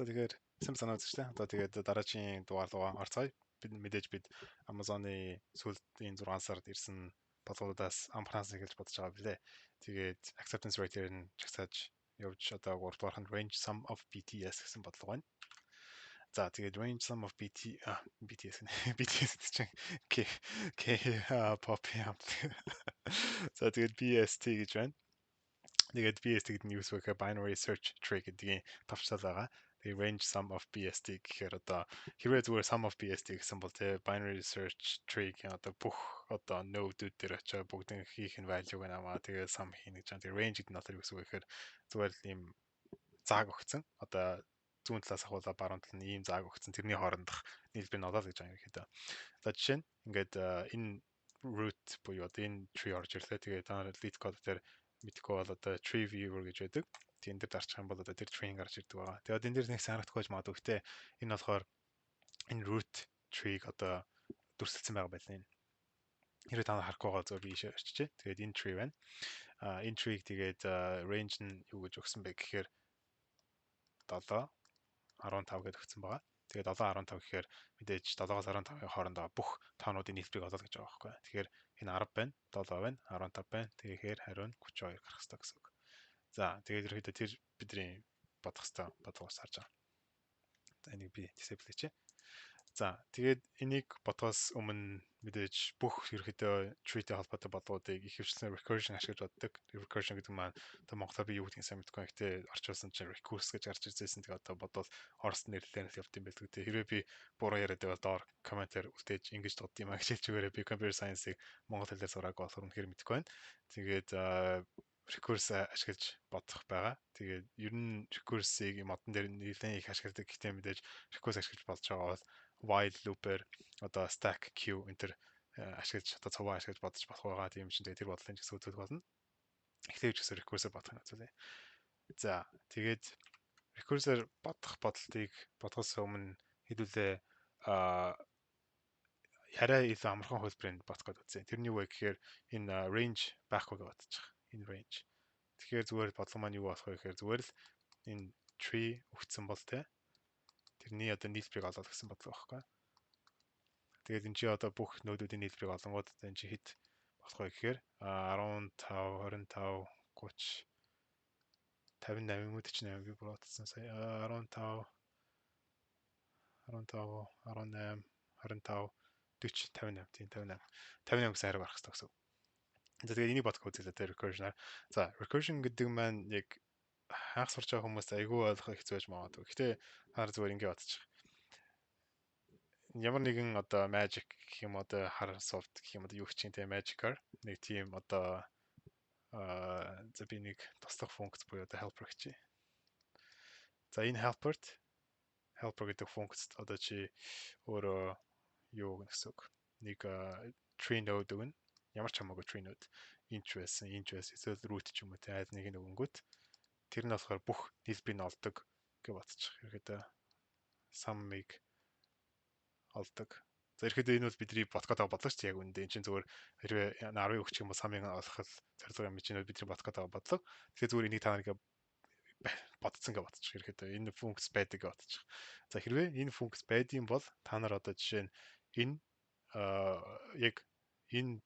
За, тэгэхээр сайн санаа үзэгчтэй. Одоо тэгээд дараагийн дугаар руугаа орцгоё. Бид мэдээж бид Amazon-ы сүүлийн 6 сард ирсэн бодлогоудаас амархнаас эхэлж бодож байгаа билээ. Тэгээд acceptance rate-ээр нь жагсааж явж, одоо 3 дугаарх нь range sum of BTS гэсэн бодлого байна. За, тэгээд range sum of BT BTS гэнэ. BTS гэдэг чинь K K pop хамт. За, тэгээд BST гэж байна. Тэгээд BST гэдэг нь юу гэсэн вэ гэхээр binary search tree гэдгийн товчлол байгаа. Тэгээ range sum of BST гэхээр одоо хэрвээ зүгээр sum of BST гэсэн бол те binary search tree гэх одоо бүх одоо node-үүд дээр очиод бүгдийн хийх нь value-г аваа, тэгээд sum хийнэ гэж байна. Тэгээ range гэдэг нь болохоор юу гэсэн үг вэ гэхээр зүгээр л ийм зааг өгсөн. Одоо зүүн талаас ахуулаад баруун тал нь ийм зааг өгсөн. Тэрний хоорондох нийлбэр нь олоо гэж байгаа юм ерөөхдөө. За, жишээ нь ингээд энэ root буюу одоо энэ tree орж ирлээ. Тэгээ та нар LeetCode дээр мэдэхгүй бол одоо tree viewer гэж байдаг. Тийм дээр дарчих юм бол одоо тэр tree гарч ирдэг байгаа. Тэгээд энэ дээр нэг сайн харагдахгүй байж магадгүй. Гэтэ энэ болохоор энэ root tree-г одоо дүрсэлсэн байгаа байлаа энэ. Хэрвээ та нар харахгүй байгаа, зөв би ийшээ очижээ. Тэгээд энэ tree байна. А энэ tree-г тэгээд range нь юу гэж өгсөн бэ гэхээр 7 15 гэдээ өгсөн байгаа. Тэгээд 7 15 гэхээр мэдээж 7-оос 15-ын хооронд байгаа бүх тоонуудын нийлбэрийг олоо гэж байгаа байхгүй. Тэгэхээр энэ 10 байна, 7 байна, 15 байна. Тэгэхээр хариу нь 32 гарах хэрэгтэй гэсэн үг. За, тэгээд ерөнхийдөө тэр бидний бодох хэрэгтэй бодлогоос харж байгаа. За, энийг би disable хийчихье. За, тэгээд энийг бодохоос өмнө мэдээж бүх ерөнхийдөө tree-тэй холбоотой бодлогуудыг ихэвчлэн recursion ашиглаж боддог. Recursion гэдэг маань одоо монголоор би юу гэдгийг сайн мэдэхгүй. Гэхдээ орчуулсан чинь recurse гэж гарч ирсэн. Тэгээ одоо бодвол Орос нэрлэлээр л явд юм байлгүй. Тэгээ хэрвээ би буруу яриад байвал доор комментээр үлдээж, ингэж дууд юм а гэж хэлж өгөөрэй. Би computer science-ыг монгол хэлээр сураагүй болохоор үнэхээр мэдэхгүй байна. Тэгээд recurse ашиглаж бодох байгаа. Тэгээд ер нь recurse-ыг модон дээр нэлээд их ашигладаг. Гэхдээ мэдээж recurse ашиглаж болж байгаа бол while loop-ээр одоо stack, queue энэ төр ашиглаж, одоо цуваа ашиглаж бодож болох байгаа. Тийм чинь тэгээд тэр бодлын ч гэсэн үзүүлэх болно. Эхлээд ч гэсэн recurse-ээр бодох нь үзүүлье. За, тэгээд recurse-ээр бодох бодолтыг бодохоос өмнө хэдүүлээ арай илүү амархан хувилбарыг бодох гээд үзье. Тэр нь юу вэ гэхээр энэ range байхгүй гэж бодчих. Энэ range. Тэгэхээр зүгээр бодлого маань юу болох вэ гэхээр зүгээр л энэ tree өгсөн бол те тэрний одоо нийлбэрийг олоод гэсэн бодлого байхгүй. Тэгээд энэ чи одоо бүх node-үүдийн нийлбэрийг олонгууд одоо энэ чи хэд болох вэ гэхээр 15, 25, 30, 58 юм уу, 48, би буруудсан сая, 15, 15, 18, 25, 40, 58, тийм, 58, 58 гэсэн хариу гарах хэрэгтэй гэсэн. За, тэгээд энийг бодох үзлээ те recursion-аар. За, recursion гэдэг маань яг анх сурч байгаа хүмүүст айгүй ойлгох хэцүү байж магадгүй. Гэхдээ та зүгээр ингэ бодчих. Ямар нэгэн одоо magic гэх юм, одоо хар soft гэх юм, одоо юу гэх чинь те magic-аар нэг тийм одоо за, би нэг туслах функц буюу одоо helper гэж. За, энэ helper-т, helper гэдэг функцд одоо чи өөрөө юу өгнө гэсэн үг. Нэг tree node өгнө. Ямар ч хамаагүй tree node. Инч байсан, инч байсан, эсвэл root ч юм уу те аль нэг нь өгөнгүүт тэр нь болохоор бүх нийлбэрийг нь олдог гэж бодчих. Ерөөдөө sum-ыг олдог. За, ерөөдөө энэ бол бидний бодох гэдэг бодлого шүү дээ, яг үүндээ. Энэ чинь зүгээр хэрвээ 10-ыг өгчих юм бол sum-ыг олох зорилго юм чинь бидний бодох гэдэг бодлого. Тэгэхээр зүгээр энийг та нарыг бодсон гэж бодчих. Ерөөдөө энэ функц байдаг гэж бодчих. За, хэрвээ энэ функц байдсан бол та нар одоо жишээ нь энэ яг энэ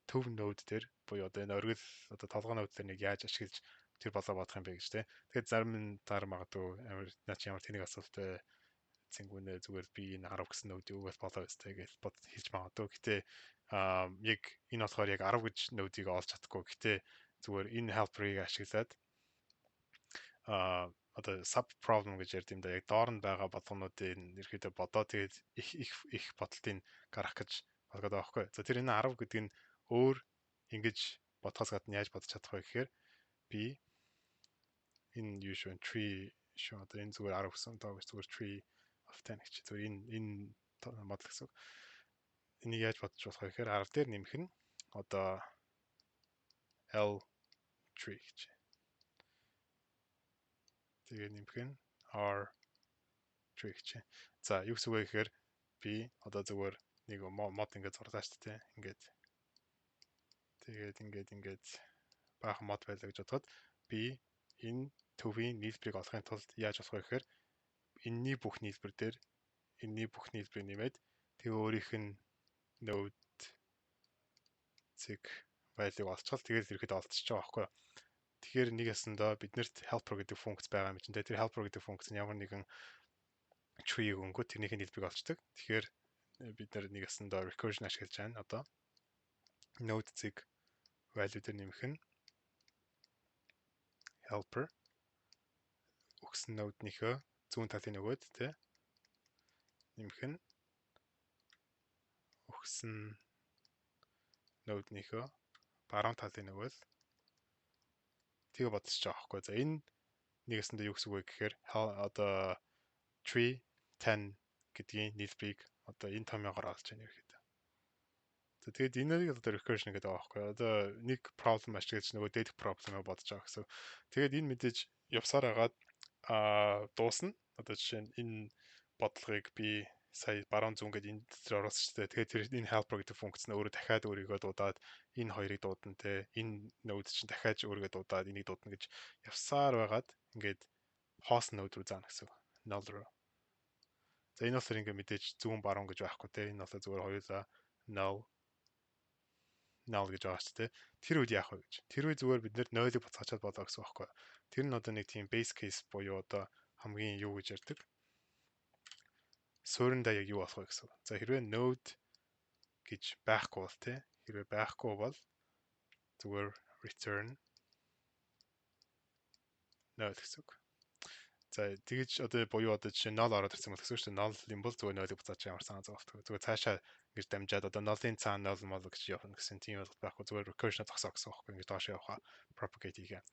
төв node дээр буюу одоо энэ оргил одоо толгой node дээр нэг яаж ашиглаж тэр болоо бодох юм бэ гэж те. Тэгэхээр зарим нь таар магадгүй амар наа чи ямар тэнэг асуулт вэ, цэнгүүнээ, зүгээр би энэ 10 гэсэн node-ийг өгвөл болоо өстэй гэж бод хэлж магадгүй. Гэтэ яг энэ болохоор яг 10 гэж node-ийг олж чадахгүй. Гэтэ зүгээр энэ helper-ыг ашиглаад одоо sub problem гэж ярьд юм да. Яг доор нь байгаа бодлогонуудыг ерөөдөө бодоо, тэгээд их их их бодолтыг гаргах гэж болгоод байгаа байхгүй. За, тэр энэ 10 гэдэг нь өөр ингэж бодохоос гадна яаж бодож чадах вэ гэхээр би энэ юу шүү, tree шүү, одоо энэ зүгээр 10 гэсэн доо гэж зүгээр tree of 10 гэж зүгээр энэ модел гэсэн үг. Энийг яаж бодож болох вэ гэхээр 10 дээр нэмэх нь одоо L tree гэж. Тэгээ нэмэх нь R tree гэж. За, юу гэсэн үг вэ гэхээр би одоо зүгээр нэг мод ингээд зурлаа шүү дээ. Ингээд тэгээд ингээд ингээд баахан мод байлаа гэж бодоход би энэ төвийн нийлбэрийг олохын тулд яаж болох вэ гэхээр Энэний бүх нийлбэр дээр энэний бүх нийлбэрийг нэмээд тэгээ өөрийнх нь node цэг value олцвол тэгэл ерөөхдөө олдчихож байгаа байхгүй юу. Тэгэхээр нэг ясандаа биднэрт helper гэдэг функц байгаа юм чинь. Тэр helper гэдэг функц нь ямар нэгэн tree өгөнгөө тэрнийх нь нийлбэрийг олцдог. Тэгэхээр бид нар нэг ясандаа recursion ашиглаж байна. Одоо node цэг value дээр нэмэх нь helper өгсөн node-нийхөө зүүн талын нөгөөд тий нэмэх нь өгсөн node-нийхөө баруун талын нөгөөл тэгээ бодсож байгаа байхгүй. За, энэ нэгэсэндээ юу гэсэн үг вэ гэхээр одоо tree 10 гэдгийн нийлбэрийг одоо энэ томьёогоор олж байна ерөөхдөө. За, тэгээд энийг одоо recursion гэдэг байгаа байхгүй. Одоо нэг problem ашиглаж нөгөө дээдх problem-ыг бодож байгаа гэсэн. Тэгээд энэ мэдээж явсаар хагаад дуусна. Одоо жишээ нь энэ бодлогыг би сая баруун зүүн гэдээ энэ дээр оруулсан шүү дээ. Тэгээд тэр энэ helper гэдэг функц нь өөрөө дахиад өөрийгөө дуудаад энэ хоёрыг дуудана те. Энэ node чинь дахиад өөрийгөө дуудаад энийг дуудана гэж явсаар байгаад ингээд хоосон node руу заана гэсэн үг. Null руу. За, энэ болохоор ингээд мэдээж зүүн баруун гэж байхгүй те. Энэ болохоор зүгээр хоёулаа null null гэж байгаа шүү дээ. Тэр үед яах вэ гэж. Тэр үед зүгээр бид нэр 0-ыг буцаачаад болоо гэсэн үг байхгүй. Тэр нь одоо нэг тийм base case буюу одоо хамгийн юу гэж ярьдаг суурьндаа яг юу болох вэ гэсэн. За, хэрвээ node гэж байхгүй бол тий, хэрвээ байхгүй бол зүгээр return 0 гэсэн үг. За, тэгэж одоо буюу одоо жишээ 0 ороод ирсэн бол гэсэн үг шүү дээ. 0 юм бол зүгээр 0-ыг буцаач ямар санаа зовлтгүй. Зүгээр цаашаа ингэж дамжаад одоо 0-ын цаана 0 мол гэж явна гэсэн тийм ойлголт байхгүй. Зүгээр recursion зогсоо гэсэн үг байхгүй. Ингэж доош явахаа propagate хийгээ.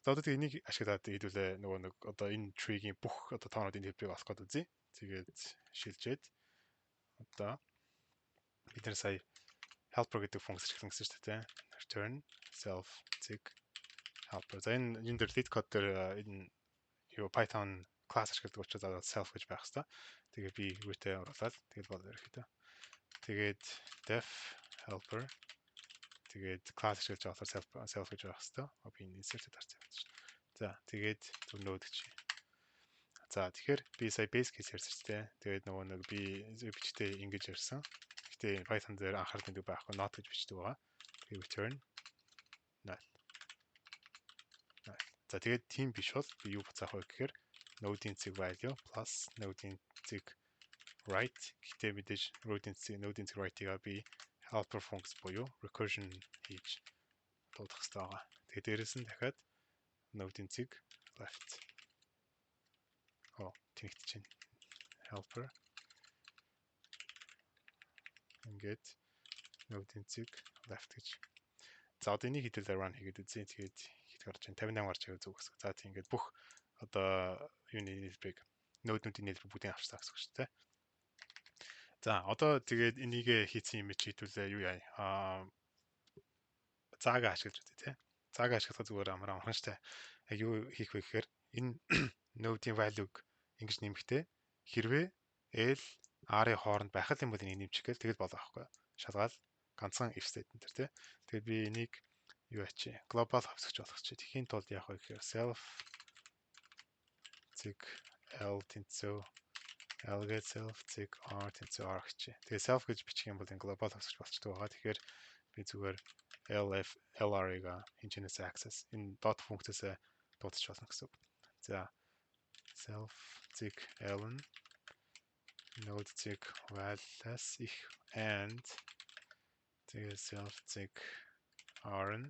За, одоо тэгээ энийг ашиглаад хэдүүлээ нөгөө нэг одоо энэ tree-гийн бүх одоо тоонуудын нийлбэрийг олох гээд үзье. Тэгээд шилжээд одоо бид нар сая helper гэдэг функц ашиглан гэсэн шүү дээ. Return self цэг helper. За, энэ дээр LeetCode дээр энэ юу Python class ашигладаг учраас self гэж байх хэвээр. Тэгээ би юутай оруулаад тэгэл бол ерөөхдөө. Тэгээд def helper, тэгээд class ашиглаж байгаа болохоор self self гэж байх хэвээр. Би энэ insert дарсан юм чинь. За, тэгээд зөв node гэж. За, тэгэхээр би сая base case ярьсан ч тийм. Тэгээд нөгөө нэг би бичтэй ингэж ярьсан. Гэтэ Python дээр анхаарал гэдэг байхгүй, not гэж бичдэг байгаа. Тэгээд return 0. За, тэгээд тийм биш бол би юу буцаах вэ гэхээр node-ийн цэг value plus node-ийн цэг right. Гэтэ мэдээж node-ийн цэг right-ийг би helper function буюу recursion хийж дуудах хэрэгтэй байгаа. Тэгээд дээрэс нь дахиад node-ийн цэг left. Оо, тэнэгтэж байна. Helper ингээд node-ийн цэг left гэж. За, одоо энийг хэдүүлээ run хийгээд үзье. Тэгээд хэд гарч байна? 58 гарч байгаа, зөв гэсэн. За, тийм, ингээд бүх одоо юуны нийлбэрийг, node-нуудын нийлбэр бүгдийг авчихсан гэсэн үг шүү дээ. За, одоо тэгээд энийг хийцэн юм чи хэдүүлээ юу яа? Заага ашиглаж үзье тий. Заага ашиглах зүгээр амар амархан штэ. Яг юу хийх вэ гэхээр энэ node-ийн value-г ингэж нэмэхтэй хэрвээ L R-ын хооронд байх юм бол энийг нэмчих гээл тэгэл болоо байхгүй. Шалгаал ганцхан if statement төр тий. Тэгээд би энийг юу ачи global хувьсгч болгочих. Тэгэхийн тулд яах вэ гэхээр self цэг L тэнцүү L гэж self цэг R тэнцүү R гэж. Тэгээ self гэж бичих юм бол энэ global хувьсгч болчдөг байгаа. Тэгэхээр би зүгээр LF LR-ыг энэ access энэ dot функцээс дуудаж болно гэсэн үг. За, self цэг L нь node цэг val-аас их and тэгээ self цэг R нь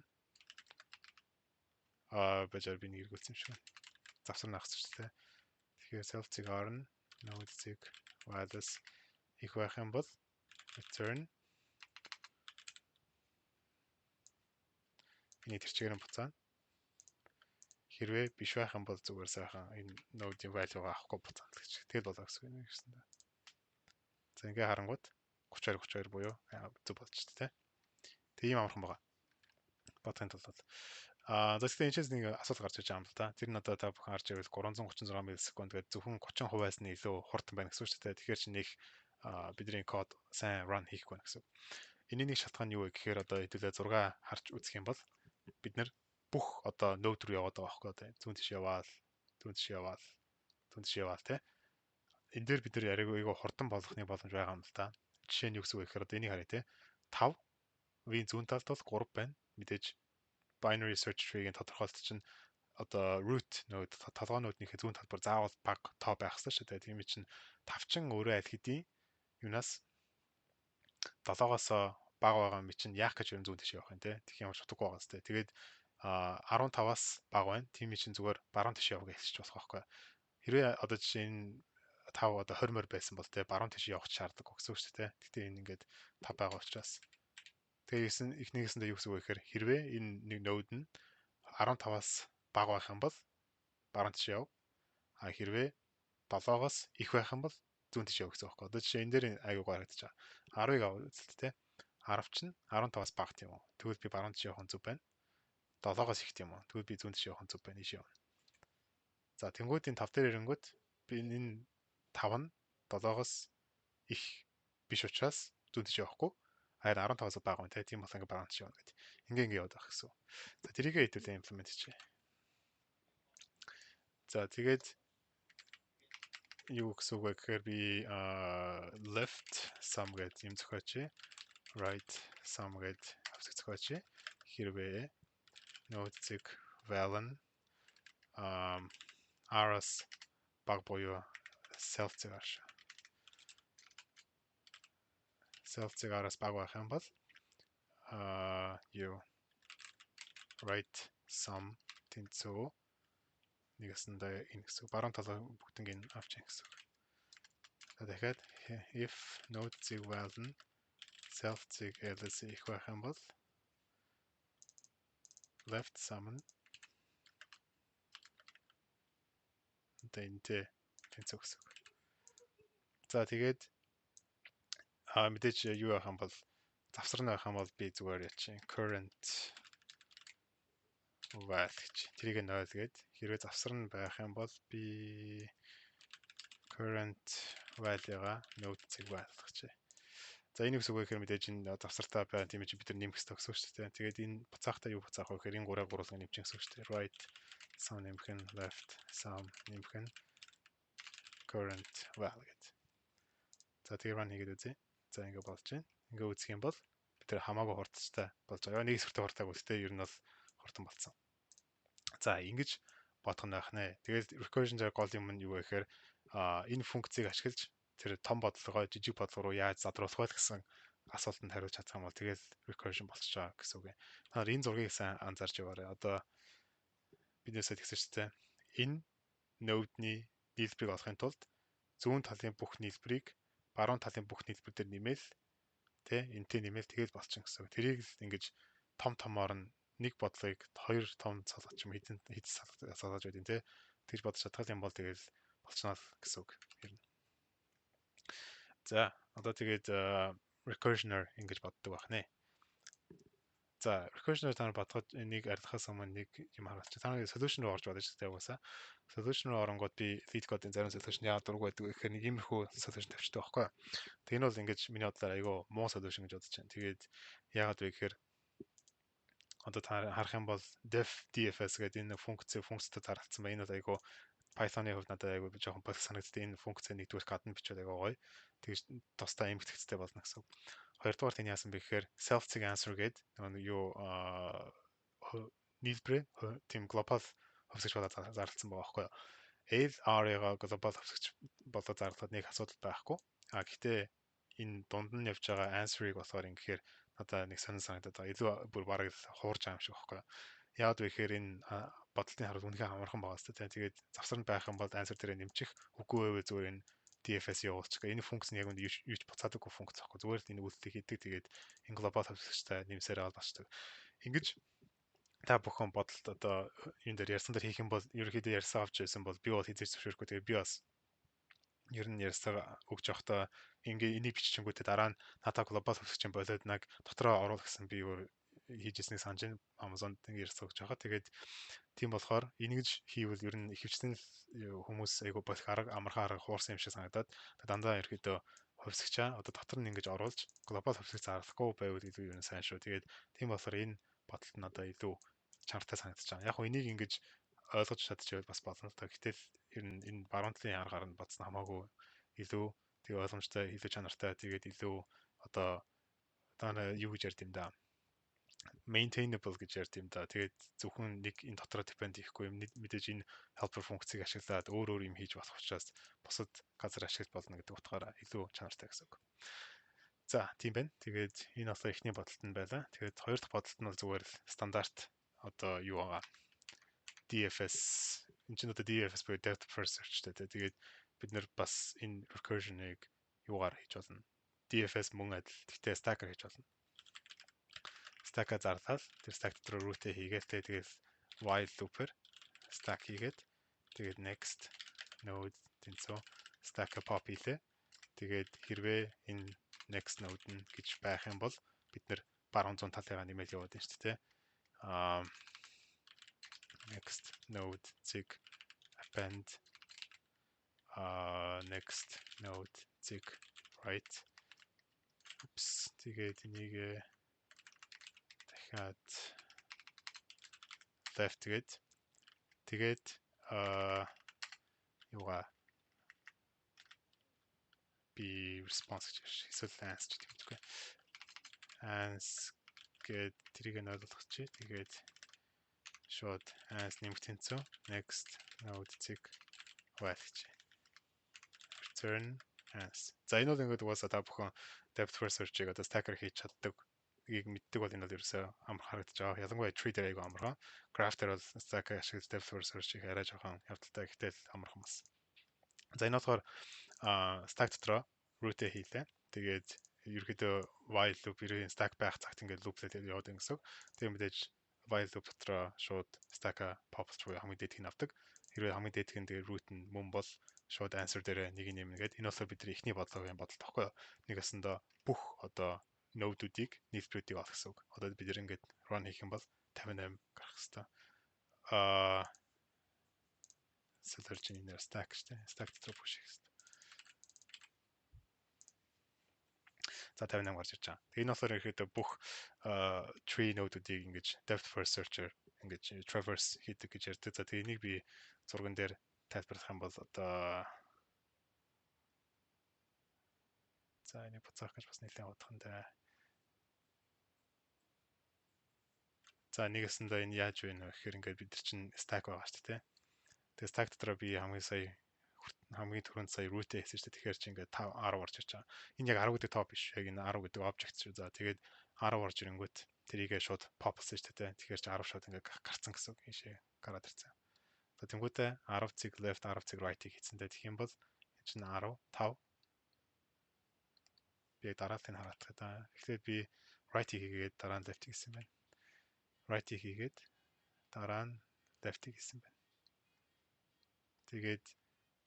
бажаар би нэг эргүүлсэн юм шиг байна. Завсар наахсан шүү дээ. Тэгэхээр self цэг R нь node цэг val-аас их байх юм бол return энийг тэр чигээр нь буцаана. Хэрвээ биш байх юм бол зүгээр сайхан энэ node-ийн value-га авахгүй буцаана л гэж. Тэгэл болоо гэсэн үг гэсэн. За, ингээ харангууд 32 32 буюу зөв болж шүү дээ. Тэг ийм амархан байгаа. Бодохын тулд бол за, тэгэхээр энэ ч нэг асуулт гарч иж байгаа юм л да. Тэр нь одоо та бүхэн харж байвал 336 миллисекунд гэдэг зөвхөн 30%-аас нь илүү хурдан байна гэсэн үг шүү дээ. Тэгэхээр чи нэг бидний код сайн run хийхгүй байна гэсэн үг. Энэний нэг шалтгаан нь юу вэ гэхээр одоо хэдүүлээ зураг харж үзэх юм бол бид нэр бүх одоо node руу яваад байгаа байхгүй, одоо зүүн тийш яваал, зүүн тийш яваал, зүүн тийш яваал тий. Энэ дээр бид нар яриаг айгүй хурдан болгох нэг боломж байгаа юм л да. Жишээ нь юу гэсэн үг гэхээр одоо энийг харъя те. 5 V-ийн зүүн талд бол 3 байна. Мэдээж binary search tree-ийн тодорхойлолт чинь одоо root нөө толгойнуудынхээ зүүн талбар заавал бага тоо байх ёстой шүү дээ. Тийм чинь 5 чин өөрөө аль хэдийн юунаас 7-оос бага байгаа юм чинь яах гэж ер нь зүүн тийш явах юм те. Тэгэх юм шутаггүй байгаа сте. Тэгээд 15-аас бага байна. Тийм чинь зүгээр баруун тийш явах гэж хэлчих болох байхгүй. Хэрвээ одоо жишээ энэ 5 одоо 20 морь байсан бол те баруун тийш явах шаардлагагүй гэсэн үг шүү дээ. Гэтэ энэ ингээд 5 байгаа учраас. Тэгээ эхнийгээсэндээ юу гэсэн үг вэ гэхээр хэрвээ энэ нэг node нь 15-аас бага байх юм бол баруун тийш яв. А хэрвээ 7-оос их байх юм бол зүүн тийш яв гэсэн үг байхгүй. Одоо жишээ энэ дээр айгуу харагдаж байгаа. 10-ыг аваад үзэлт те. 10 чинь 15-аас бага тийм үү. Тэгвэл би баруун тийш явах нь зөв байна. 7-оос их тийм үү. Тэгвэл би зүүн тийш явах нь зөв байна. Ийш явна. За тэнгуут энэ 5 дээр ирэнгүүт би энэ 5 нь 7-оос их биш учраас зүүн тийш явахгүй. Харин 15-аас бага байна те. Тийм болохоор ингээ баруун тийш явна гэдэг. Ингээ ингээ яваад байх гэсэн. За тэрийгээ хэдүүлээ implement хийчихье. За тэгээд юу гэсэн үг вэ гэхээр би left sum гэдэг юм зохиоч, right sum гэдэг хэсэг зохиоч. Хэрвээ node цэг val r-аас бага буюу self цэг r. Self цэг r-аас бага байх юм бол юу right sum тэнцүү нэгэсэндээ энэ гэсэн. Баруун талаа бүгднийг авч яах гэсэн. За дахиад if node цэг val нь self цэг ls их байх юм бол left sum нь одоо энэтэй тэнцүү гэсэн. За тэгээд мэдээж юу байх юм бол завсар нь байх юм бол би зүгээр ялчин current val гэж тэрийг 0 гээд хэрвээ завсар нь байх юм бол би current value-га node цэг val гэж. За энэ үсэг гэхээр мэдээж энэ завсартай байна тийм ээ бид нар нэмэх хэрэгтэй гэсэн үг шүү дээ. Тэгээд энэ буцаахтаа юу буцаах вэ гэхээр энэ гураа гуруулга нэмчих гэсэн үг шүү дээ. Right sum нэмэх нь left sum нэмэх нь current val гэдэг. За тэгээд run хийгээд үзье. За ингэ болж байна. Ингээ үзэх юм бол бид нар хамаагүй хурдтай болж байгаа. Нэг хэсэгтээ хурдтайг үстэй ер нь бол хурдан болцсон. За ингэж бодох нь байх нэ. Тэгээд recursion дээр гол юм нь юу вэ гэхээр энэ функцийг ашиглаж тэр том бодлогоо жижиг бодлого руу яаж задруулах вэ гэсэн асуултанд хариулж чадах юм бол тэгэл recursion болчихж байгаа гэсэн үг юм. Та нар энэ зургийг сайн анзаарч яваарай. Одоо биднээсээ тэгсэн шүү дээ. Энэ node-ны нийлбэрийг олохын тулд зүүн талын бүх нийлбэрийг баруун талын бүх нийлбэр дээр нэмэл тэ энтэй нэмэл тэгэл болчихно гэсэн үг. Тэрийг л ингэж том томоор нь нэг бодлогыг хоёр том салгаж юм хэдэн хэд салгаж байдیں۔ Тэ тэгж бодож чадах юм бол тэгэл болчихно л гэсэн үг ер нь. За одоо тэгээд recursion-оор ингэж боддог байх нэ. За recursion-оор та нар бодоход энийг арилгахаас өмнө нэг юм харуулчих. Та нар solution руу орж бодож шүү дээ угаасаа. Solution руу оронгууд би LeetCode-ын зарим solution яагаад дургүй байдаг вэ гэхээр нэг иймэрхүү solution тавьчихдаг байхгүй. Тэг энэ бол ингэж миний бодлоор айгүй муу solution гэж бодож байна. Тэгээд яагаад вэ гэхээр одоо та харах юм бол def dfs гэдэг энэ функцтэй зарлагдсан байна. Энэ бол айгүй Python-ы хувьд надад айгүй жоохон болох санагддаг. Энэ функц нэгдүгээр гадна бичээд айгүй гоё. Тэгж тусдаа эмгэгцтэй болно гэсэн. Хоёрдугаар энэ яасан бэ гэхээр self цэг answer гэдэг нөгөө юу нийлбэрээ тийм глобал хувьсагч болоо зарлагдсан байгаа байхгүй юу. L R-ыг глобал хувьсагч болоо зарлахад нэг асуудал байхгүй. А гэхдээ энэ дунд нь явж байгаа answer-ыг болохоор ингэхээр надад нэг сонин санагдаад байгаа. Илүү бүр бараг л хуурж байгаа юм шиг байхгүй юу. Яагаад вэ гэхээр энэ бодолтын харуул үнэхээр амархан байгаа сте. Тэгээд завсар нь байх юм бол answer дээрээ нэмчих. Үгүй байвал зүгээр энэ DFS явуулчих. Энэ функц нь яг үнд юу ч буцаадаггүй функц байхгүй. Зүгээр л энэ үйлдэлийг хийдэг. Тэгээд энэ глобал хувьсагчтай нэмсээр аваад болчдөг. Ингэж та бүхэн бодолт одоо энэ дээр ярьсан дээр хийх юм бол ерөнхийдөө ярьсан авч байсан бол би бол хэзээ ч зөвшөөрөхгүй. Тэгээд би бас ер нь ярьсаа өгч явахдаа ингээ энийг биччихэнгүүтээ дараа нь надаа глобал хувьсагч юм болоод нэг дотроо оруулах гэсэн би өөр хийж ирснийг санаж байна. Amazon-д ингэ ярьсан өгч байгаа. Тэгээд тийм болохоор ингэж хийвэл ер нь ихэвчлэн хүмүүс айгу болох арга амархан арга хуурсан юм шиг санагдаад дандаа ерөөдөө хувьсагчаа одоо дотор нь ингэж оруулж глобал хувьсагч зарлахгүй байвал илүү ер нь сайн шүү. Тэгээд тийм болохоор энэ бодолт нь надад илүү чанартай санагдаж байгаа. Яг хөө энийг ингэж ойлгож чадчихвал бас болно л доо. Гэтэл ер нь энэ баруун талын аргаар нь бодсон хамаагүй Илүү тэгээ ойлгомжтой, илүү чанартай, тэгээд илүү одоо одоо юу гэж ярьд юм да, maintainable гэж ярьд юм да. Тэгээд зөвхөн нэг энэ дотроо depend хийхгүй юм. Мэдээж энэ helper функцийг ашиглаад өөр өөр юм хийж болох учраас бусад газар ашиглаж болно гэдэг утгаараа илүү чанартай гэсэн үг. За, тийм байна. Тэгээд энэ болохоор эхний бодолт нь байлаа. Тэгээд хоёр дахь бодолт нь бол зүгээр л стандарт одоо юу байгаа. DFS, энэ чинь одоо DFS буюу depth first search гэдэг. Тэгээд бид нэр бас энэ recursion-ыг юугаар хийж болно. DFS мөн адил. Гэхдээ stack-аар хийж болно. Stack-а зарлал тэр stack дотор root-ээ хийгээл, тэгэл while loop-ээр stack хийгээд, тэгээд next node тэнцүү stack-а pop хийлээ. Тэгээд хэрвээ энэ next node нь гэж байх юм бол бид нэр баруун зүүн талыгаа нэмэл яваад байна шүү дээ. Next node цэг append, next node цэг right. Oops, тэгээд энийг дахиад left тэгээд тэгээд юугаа би response гэж ярьж, эсвэл ans ч гэдэг юм дээ. Ans гээд тэрийг нь ойлгочих. Тэгээд шууд ans нэмэх тэнцүү next node цэг while гэж return ans. За, энэ бол ингээд угаасаа та бүхэн depth first search-ыг одоо stack-аар хийж чаддаг гийг мэддэг бол энэ бол ерөөсөө амар харагдаж байгаа. Ялангуяа tree дээр айгүй амархан. Graph дээр бол stack ашиглаж depth first search хийх арай жоохон явдалтай, гэхдээ л амархан бас. За, энэ болохоор stack дотроо root-ээ хийлээ. Тэгээд ерөөдөө while loop ерөөний stack байх цагт ингээд loop-лээд яваад гэсэн үг. Тэгээд мэдээж while loop дотроо шууд stack-а pop-лж буюу хамгийн дээдхийг нь авдаг. Хэрвээ хамгийн дээдх нь тэгээд root нь мөн бол шууд answer дээр нэг нэмнэ гээд энэ болохоор бидний эхний бодлогын бодолт тоххой юу. Нэг өсөндөө бүх одоо node-уудыг, нийлбэрүүдийг олох гэсэн үг. Одоо бид нэр ингээд run хийх юм бол 58 гарах хэвээр. Солиорч энэ stack шүү дээ. Stack дотор push хийх хэвээр. За, 58 гарч ирж байгаа. Тэгээ энэ болохоор ерөөхдөө бүх tree node-уудыг ингэж depth first search-ээр ингэж traverse хийдэг гэж ярьдаг. За, тэгээ энийг би зурган дээр тайлбарлах юм бол одоо за, энийг буцаах гэж бас нэлээд удах даа. За, нэгэсэндээ энэ яаж вэ гэхээр ингээд бид нар чинь stack байгаа шүү дээ. Тэгээ stack дотроо би хамгийн сая хамгийн түрүүнд сая root-ээ хийсэн шүү дээ. Тэгэхээр чи ингээд 5 10 орж ирж байгаа. Энэ яг 10 гэдэг топ биш. Яг энэ 10 гэдэг object шүү. За, тэгээд 10 орж ирэнгүүт тэрийгээ шууд pop-лсон шүү дээ. Тэгэхээр чи 10 шууд ингээд гарцсан гэсэн үг. Ийшээ гараад ирсэн. За, тэнгуүтээ 10 цэг left, 10 цэг right-ийг хийсэндээ тэгэх юм бол энэ чинь 10 5 би яг дарааллыг хараадах да. Тэгэхээр би right-ийг хийгээд дараа нь left хийсэн байна. Right-ийг хийгээд дараа нь left-ийг хийсэн байна. Тэгээд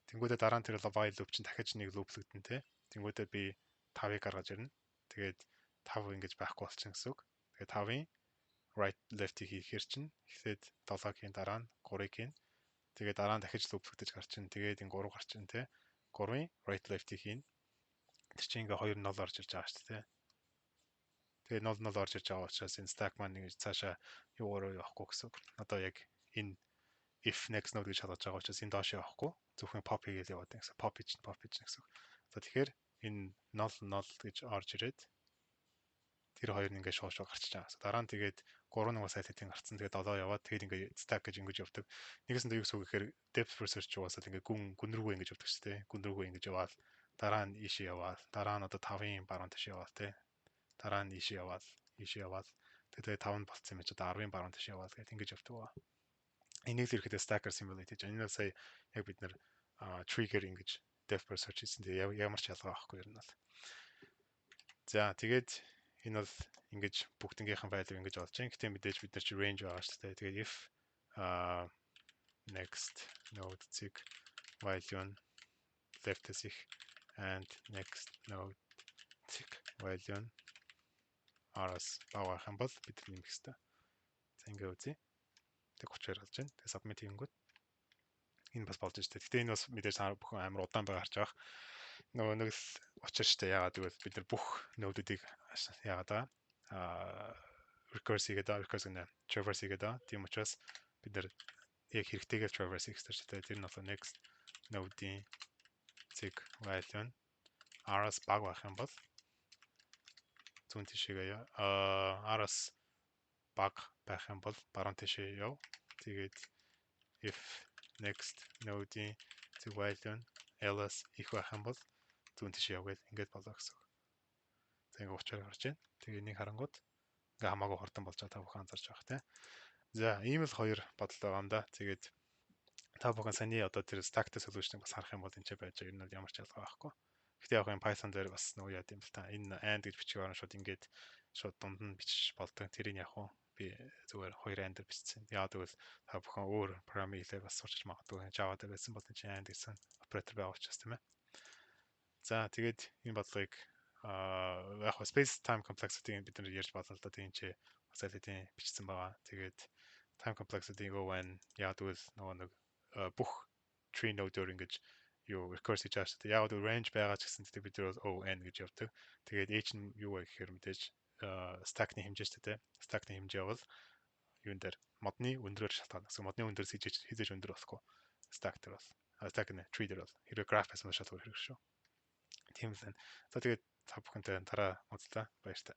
тэнгуүдээ дараа нь тэр while loop чинь дахиж нэг loop-лэгдэн те. Тэнгуүдээ би 5-ыг гаргаж ирнэ. Тэгээд 5 ингэж байхгүй болчихно гэсэн үг. Тэгээд 5-ын right left-ийг хийхээр чинь эхлээд 7-гийн дараа нь 3-ыг хийн. Тэгээд дараа нь дахиж loop-лэгдэж гарч ин. Тэгээд энэ 3 гарч ин те. 3-ын right left-ийг хийн. Тэр чинь ингээ 2 0 орж ирж байгаа шүү дээ. Тэгээд 0 0 орж ирж байгаа учраас энэ stack маань ингэж цаашаа юугаар явахгүй гэсэн үг. Одоо яг энэ if next node гэж шалгаж байгаа учраас энэ доош явахгүй зөвхөн pop хийгээл яваад байна гэсэн. Pop хийж pop хийж гэсэн үг. За, тэгэхээр энэ 0 0 гэж орж ирээд тэр хоёр нь ингээд шууд шууд гарчиж байгаа. Дараа нь тэгээд 3 нэг сайлтын гарцсан. Тэгээд 7 яваад тэгээд ингээд stack гэж ингэж явдаг. Нэгэсэндээ юу гэсэн үг гэхээр depth first search угаасаа ингээд гүн гүн рүүгээ ингэж явдаг шүү дээ. Гүн рүүгээ ингэж яваал дараа нь ийшээ яваал дараа нь одоо 5-ын баруун тийш яваал те. Дараа нь ийшээ яваал, ийшээ яваал. Тэгээд 5 нь болцсон юм чи одоо 10-ын баруун тийш яваал гэх ингэж явдаг ба. Энийг л ерөөхдөө stack-аар simulate хийж. Энэ бол сая яг бид нэр trigger ингэж depth first search хийсэн. Тэгээ ямар ч ялгаа авахгүй ер нь бол. За, тэгээд энэ бол ингэж бүгднгийнхэн value ингэж олж байна. Гэтэ мэдээж бид нар чи range байгаа шүү дээ. Тэгээд if next node цэг value нь left-ээс их and next node цэг value нь r-аас бага байх юм бол бид нэмэх хэрэгтэй. За, ингээ үзье. Тэг 32 болж байна. Тэгээ submit хийнгүүт энэ бас болж штэ. Гэтэ энэ бас мэдээж бүхэн амар удаан байгаа харж байгаа. Нөгөө нэг л учир штэ. Яагаад гэвэл бид нар бүх node-уудыг яагаад байгаа? Recurse хийгээд байгаа. Recurse гэнэ. Traverse хийгээд байгаа. Тийм учраас бид нар яг хэрэгтэйгээр traverse хийх хэрэгтэй штэ. Тэр нь болохоор next node-ийн цэг value нь r-аас бага байх юм бол зүүн тишээгээ, r-аас бага байх юм бол баруун тишээ яв. Тэгээд if next node-ийн цэг value нь l-аас их байх юм бол зүүн тишээ яв гэл ингээд болоо гэсэн үг. За, ингээд учраар гарч байна. Тэгээ энийг харангууд ингээ хамаагүй хурдан болж байгаа та бүхэн анзаарч байгаа, тийм. За, ийм л хоёр бодол байгаа юм да. Тэгээд та бүхэн саяны одоо тэр stack-тэй solution-ыг бас харах юм бол энэ ч байж байгаа. Ер нь бол ямар ч ялгаа байхгүй. Гэхдээ яг юм Python дээр бас нөгөө яа гэм л та, энэ and гэж бичих орон шууд ингээд шууд дунд нь бичиж болдог. Тэрийг яг уу би зүгээр хоёр and дээр бичсэн. Яг тэгвэл та бүхэн өөр программын хэлээр бас сурч магадгүй. Java дээр байсан бол энэ чинь and гэсэн оператор байгаа учраас, тийм ээ. За, тэгээд энэ бодлогыг яг space time complexity-г бид нар ярьж болно л да. Тийм чи бас аль хэдийн бичсэн байгаа. Тэгээд time complexity O n, яг тэгвэл нөгөө нэг бүх tree node-оор ингэж юу recurse хийж байгаа шүү дээ. Яг л range байгаа ч гэсэн бид нар O n гэж явдаг. Тэгээд h нь юу вэ гэхээр мэдээж stack-ны хэмжээ шүү дээ. Stack-ны хэмжээ бол юун дээр, модны өндрөөр шалтгаална гэсэн. Модны өндрөөс хизээж өндөр болохгүй. Stack дээр бол. Stack нэ tree дээр бол. Хэрвээ graph байсан бол шал өөр хэрэг шүү. Тийм л байна. За, тэгээд та бүхэнтэй дараа уулзлаа. Баяртай.